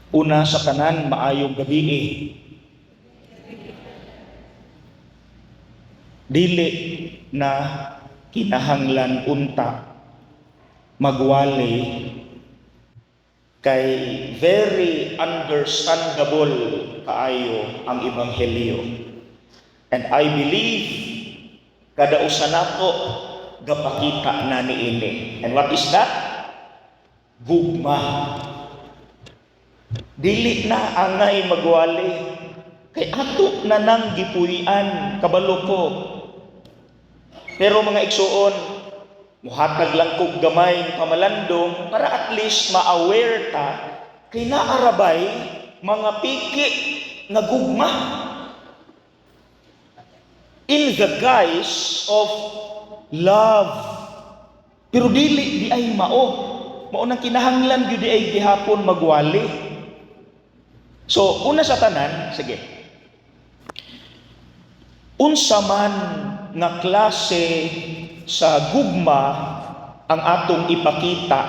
Una sa tanan, maayong gabi. Dili na kinahanglan unta magwali kay very understandable kaayo ang ebanghelyo. And I believe kada usa nato gapakita na niini. And what is that? Gugma. Dili na angay magwali kay ato na nang gipuy-an, kabalo ko. Pero mga igsuon, muhatag lang kog gamay pamalandong para at least ma-aware ta kay naarabay mga piki nga gugma in the guise of love. Pero dili di ay mao. Mao nang kinahanglan gyud di ay gihapon magwali. So, una sa tanan, sige. Unsa man nga klase sa gugma ang atong ipakita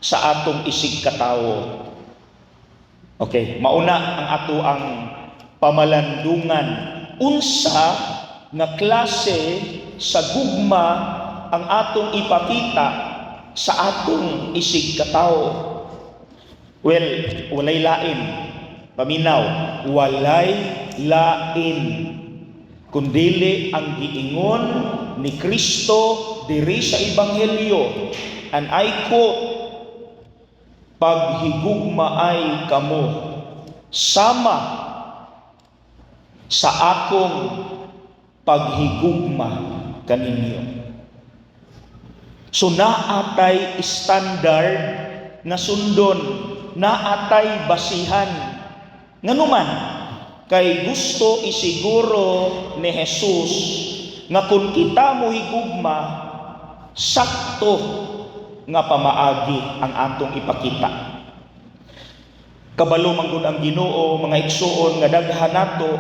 sa atong isig katawo? Okay, mauna ang ato ang pamalandungan. Unsa nga klase sa gugma ang atong ipakita sa atong isig katawo? Well, walay lain. Paminaw, walay lain kundili ang giingon ni Kristo diri sa ebanghelyo. And I quote, "Paghigugmaay kamo sama sa akong paghigugma kaninyo." So naatay standard nga sundon, naatay basihan. Nganuman, kay gusto isiguro ni Jesus nga kung kita mohigugma, sakto nga pamaagi ang atong ipakita. Kabalo man gud ang Ginoo, mga igsuon, nga daghan nato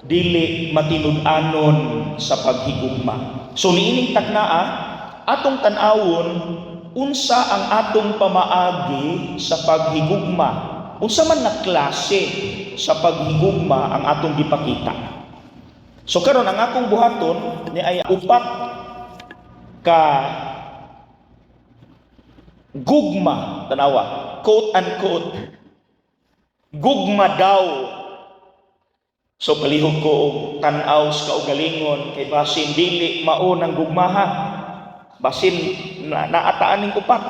dili matinud-anon sa paghigugma. So niining taknaa, atong tan-awon unsa ang atong pamaagi sa paghigugma. Unsa man nga klase sa paghigugma ang atong gipakita. So karon, ang akong buhaton ni ay upat ka gugma, tanawa, quote unquote gugma daw. So palihog ko og tan-aw sa kaugalingon kay basin dili mao ng gugmaha. Basin na naataan ning upat.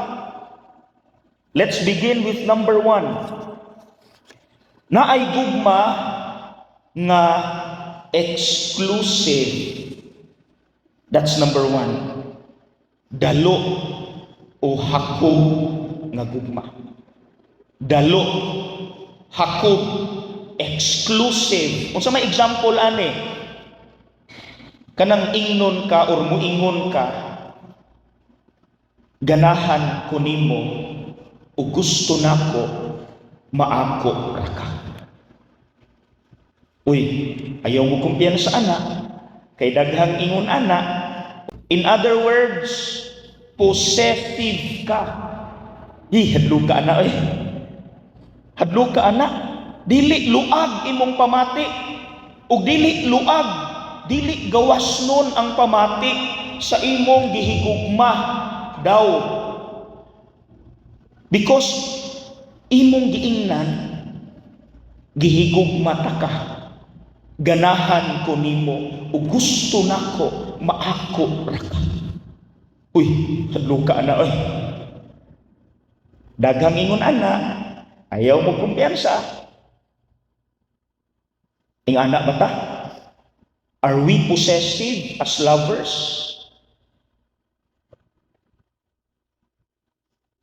Let's begin with number 1. Naay gugma nga exclusive. That's number 1. Dalo o hakog nga gugma. Dalo, hakog, exclusive. Unsa may example ani? Kanang ingnon ka or muingon ka, "Ganahan ko nimo o gusto nako maako ra ka." Uy, ayaw mo kumpiyansa ana kay daghang ingon ana. In other words, possessive ka. Hi, hadlo ka ana oy. Hadlo ka ana. Dili luag imong pamati. Ug dili luag, dili gawas nun ang pamati sa imong gihigugma daw. Because imong giingnan, "Gihigugma ta ka. Ganahan ko nimo ug gusto nako maako ra ka." Uy, hadlo ka ana oy. Daghang ingon ana, ayaw mo kumpiyansa. Ing-ana ba ta? Are we possessive as lovers?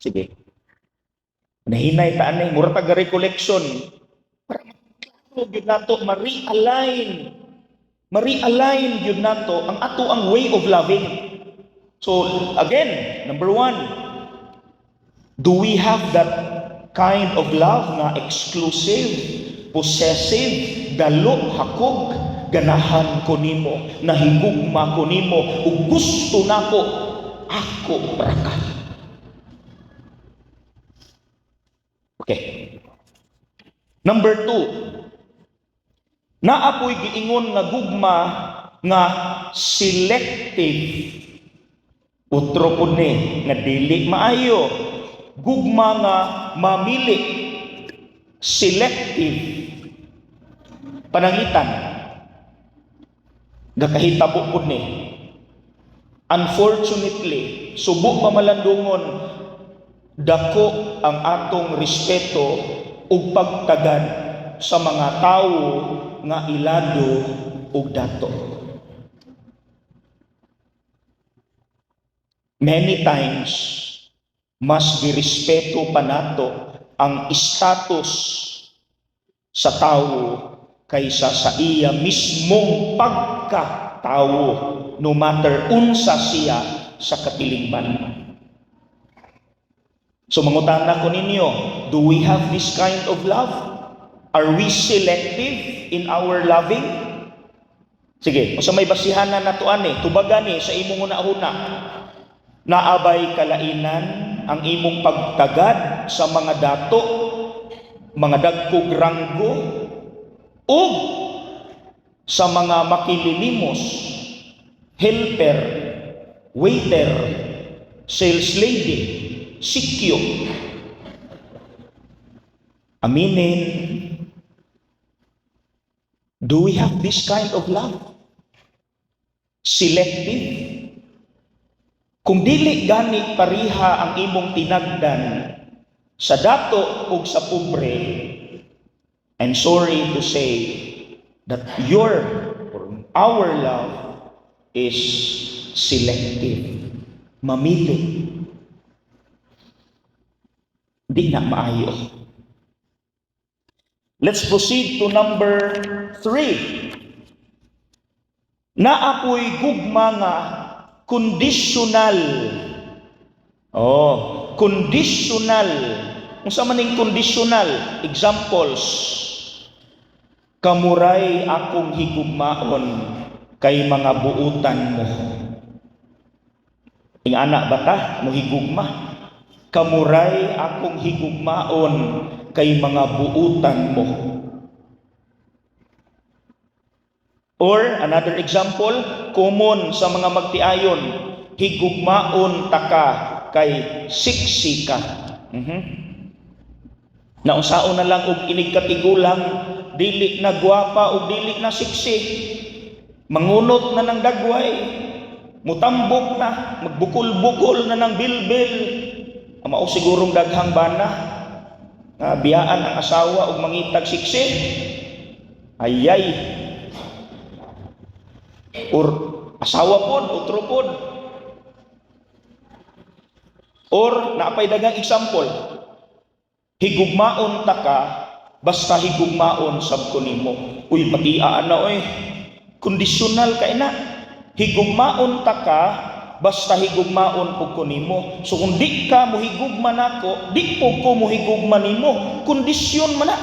Sige. Nahinay ta ani, mura tag recollection. Para maklaro gyud nato, ma-realign. Ma-realign gyud nato ang ato ang way of loving. So again, number 1, do we have that kind of love nga exclusive, possessive, dalo, hakog, "Ganahan ko nimo, nahigugma ko nimo, ug gusto nako, ako ra ka"? Okay. Number two, naa poy giingon nga gugma nga selective. Utro pud ni nga dili maayo. Gugma nga mamili. Selective. Pananglitan, gakahitabo pud ni. Unfortunately, subo pa malandungon, dako ang atong respeto ug pagtagad sa mga tawo nga ilado ug dato. Many times, mas girespeto pa nato ang status sa tawo kaysa sa iya mismong pagkatawo, no matter unsa siya sa katilingban. So mangutana ko ninyo, do we have this kind of love? Are we selective in our loving? Sige, sa may basihanan nato ani, tubagan ni sa imong una-una. Naa bay kalainan ang imong pagtagad sa mga dato, mga dagkog ranggo, ug sa mga makililimos, helper, waiter, sales lady, sikyo? Aminin, do we have this kind of love? Selective? Kung dili gani pariha ang imong tinagdan sa dato ug sa pobre, I'm sorry to say that your or our love is selective. Mamili. Di na maayo. Let's proceed to number 3. Naa poy gugma nga conditional. Oh, conditional. Unsa man ning conditional? Examples. Kamuray akong higugmaon kay mga buutan mo. Ingana ba ta mohigugma? Kamuray akong higugmaon kay mga buutan mo. Or another example, common sa mga magtiayon, higugmaon taka kay sexy ka. Naunsaon na lang og inig katigulang, dili na gwapa og dili na sexy. Mangunot na ng dagway, mutambok na, magbukol-bukol na ng bilbil. Mao sigurong daghang bana nga biyaan ang asawa og mangitag sexy. Ayay. Or asawa pod, otro pod. Or naa pay daghang example. Higugmaon ta ka basta higugmaon sab ko nimo. Uy, patia na oy. Kondisyonal kay na. Higugmaon ta ka basta higugmaon pud ko nimo. So kung di ka mohigugma nako, di pud ko mohigugma nimo. Kondisyon man na.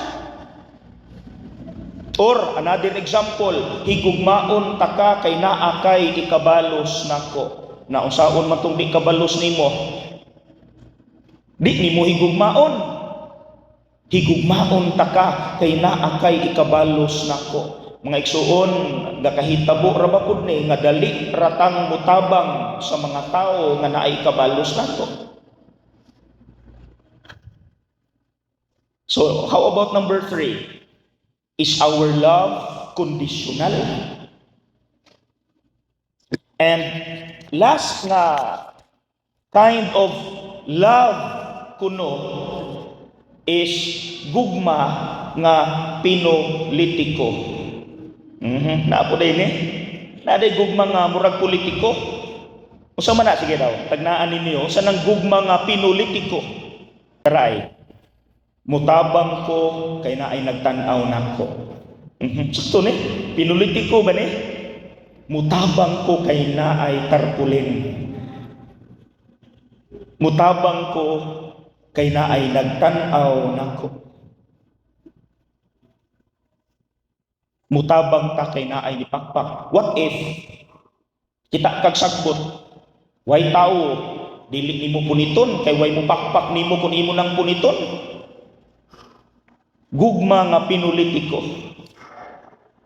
Or another example, higugmaon ta ka kay naa kay ikabalos nako. Na unsaon man tong di kabalos nimo? Di nimo higugmaon. Higugmaon ta ka kay naa kay ikabalos nako. Mga igsuon, gakahitabo ra ba pud ni nga dali ratang mutabang sa mga tawo nga naay kabalos nato? So, how about number 3? Is our love conditional? And last nga kind of love kuno is gugma nga pinolitiko. Naa po din eh. Naa day gugma nga murag politiko. Unsa man na, sige daw, tagnaan ninyo sa nang gugma nga pinolitiko. Taray. Mutabang ko kay naay nagtan-aw nako. Sakto ni, pinolitiko ba ni? Mutabang ko kay naay tarpulin. Mutabang ko kay naay nagtan-aw nako. Mutabang ta kay naay ni pakpak. What if kita kag sagbot, way tao dili nimo puniton kay way mo pakpak nimo kun imo nang puniton. Gugma nga pinulitiko.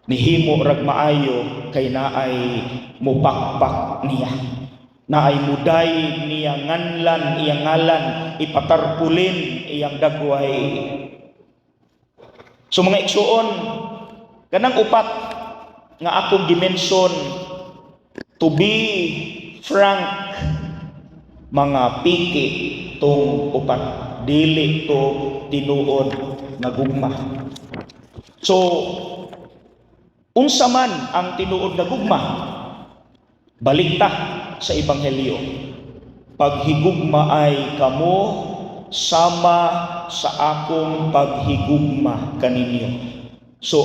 Nihimo rag maayo kay naay mupakpak niya. Naay muday niya nganlan, iyang ngalan, ipatarpulin iyang dagway. So mga igsuon, kanang upat nga akong gi-mention, to be frank, mga piki tong upat, dili to tinuod nga gugma. So unsa man ang tinuod nga gugma? Balik ta sa Ebanghelyo. "Paghigugmaay kamo sama sa akong paghigugma kaninyo." So,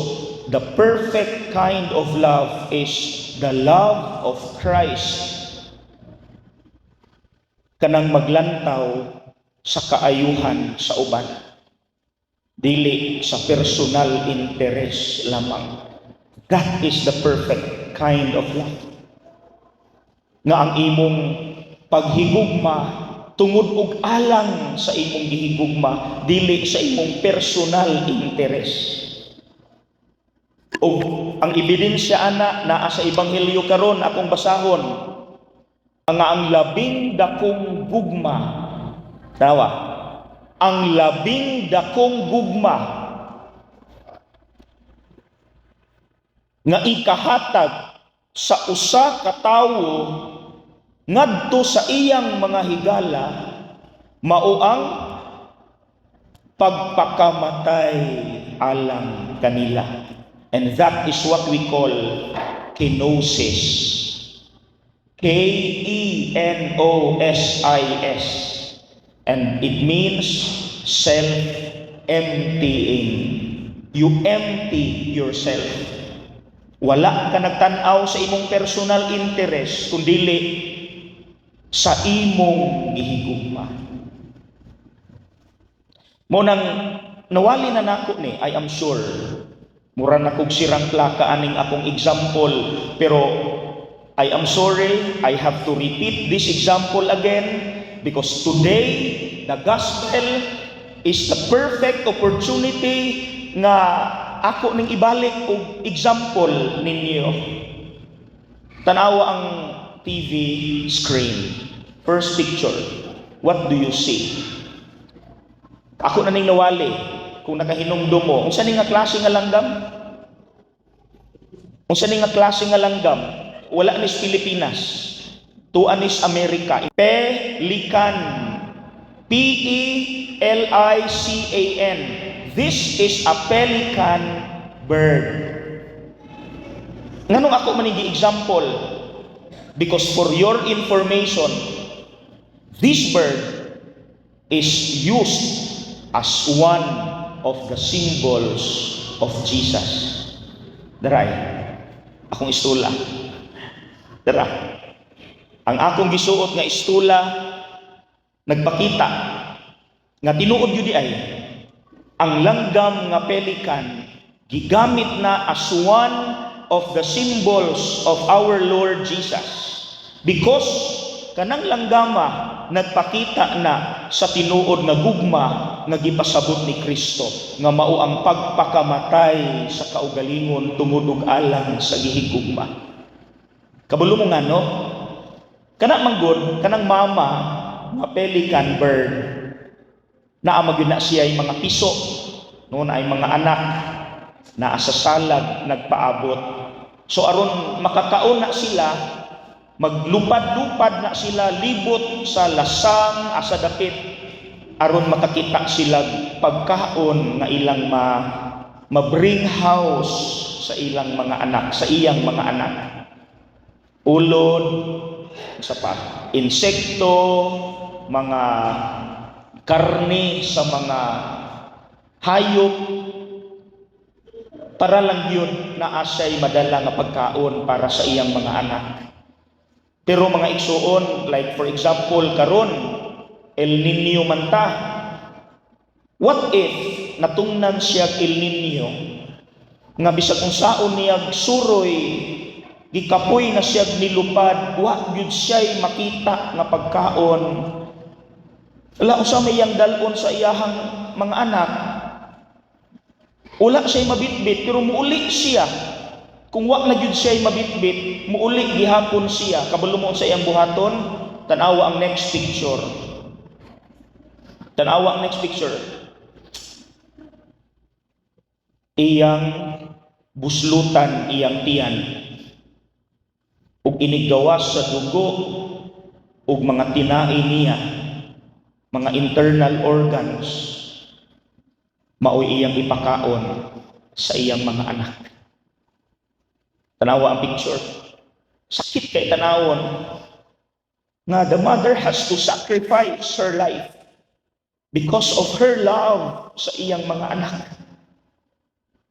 the perfect kind of love is the love of Christ. Kanang maglantaw sa kaayuhan sa uban. Dili sa personal interest lamang. That is the perfect kind of love. Nga ang imong paghigugma tungod og alang sa imong gihigugma, dili sa imong personal interest. Og ang ebidensya ana naa sa Ebanghelyo karon akong basahon ang labing dakong gugma. Tawa. Ang labing dakong gugma nga ikahatag sa usa ka tawo ngadto sa iyang mga higala mao ang pagpakamatay alang kanila. And that is what we call kenosis. kenosis. And it means self-emptying. You empty yourself. Wala ka nagtan-aw sa imong personal interest, kundili sa imong gihigugma. Mao nang nawali na nako ni, I am sure. Mura na kog sirang plaka aning akong example, pero I am sorry, I have to repeat this example again because today the gospel is the perfect opportunity nga ako ning ibalik og example ninyo. Tanawa ang TV screen. First picture. What do you see? Ako na ning nawali kung nakahinumdum mo. Unsa ni nga klase nga langgam? Unsa ni nga klase nga langgam? Wala nis Pilipinas. Tuan nis Amerika. Pelican. pelican. This is a pelican bird. Nganong ako man example? Because for your information, this bird is used as one of the symbols of Jesus. Daray, akong istula. Dara. Ang akong gisuot nga istula nagpakita nga tinuod gyud ay ang langgam nga pelican gigamit na as one of the symbols of our Lord Jesus. Because kanang langgama nagpakita na sa tinuod nga gugma nga gipasabot ni Kristo nga mao ang pagpakamatay sa kaugalingon tungod og alang sa gihigugma. Kabalo mo ngano? Kana manggod kanang mama nga pelican bird, naa magyud na siya ay mga piso noon ay mga anak naa sa salag nagpaabot. So aron makakaon na sila, maglupad-lupad na sila libot sa lasang asa dapit aron makakita sila pagkaon nga ilang ma bring house sa ilang mga anak, sa iyang mga anak. Ulod, sa pa, insekto, mga karne sa mga hayop para lang yun na asay madala nga pagkaon para sa iyang mga anak. Pero mga igsuon, like for example karon El Nino man ta. What if natungnan siya El Nino nga bisag unsaon niya suroy, gikapoy na siya nilupad, wa gyud siya'y makita nga pagkaon? Wala, unsa may iyang dalon sa iyahang mga anak? Wala siya mabitbit, pero muuli siya. Kung wa na gyud siya mabitbit, muuli gihapon siya. Kabalo mo sa iyang buhaton? Tanawa ang next picture. Tanawa ang next picture. Iyang buslutan iyang tiyan ug iniggawas sa dugo ug mga tinai niya, mga internal organs, maoy iyang ipakaon sa iyang mga anak. Tanawa ang picture. Sakit kay tanawon nga the mother has to sacrifice her life because of her love sa iyang mga anak.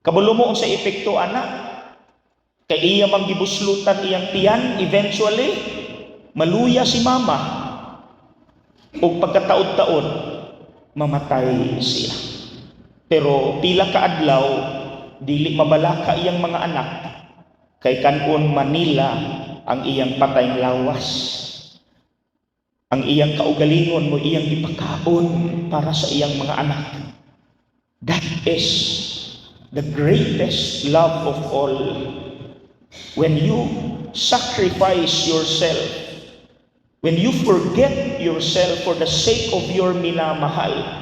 Kabalo mo sa epekto ana? Kay iya mang gibuslutan iyang tiyan, eventually maluya si mama ug pagkataod-taod mamatay siya. Pero pila ka adlaw, dili mabalaka iyang mga anak kay kan-on man nila ang iyang patayng lawas. Ang iyang kaugalingon mo iyang gipakaon para sa iyang mga anak. That is the greatest love of all. When you sacrifice yourself, when you forget yourself for the sake of your minamahal.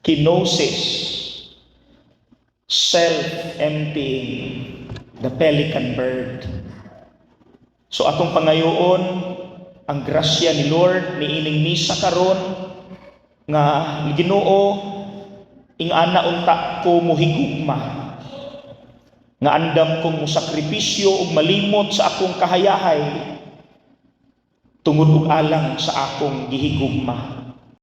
Kenosis, self-emptying, the pelican bird. So atong pangayoon ang grasya ni Lord niining misa karon nga, Ginoo, ingana unta ko muhigugma nga andam kong mosakripisyo ug malimot sa akong kahayahay tungod ug alang sa akong gihigugma.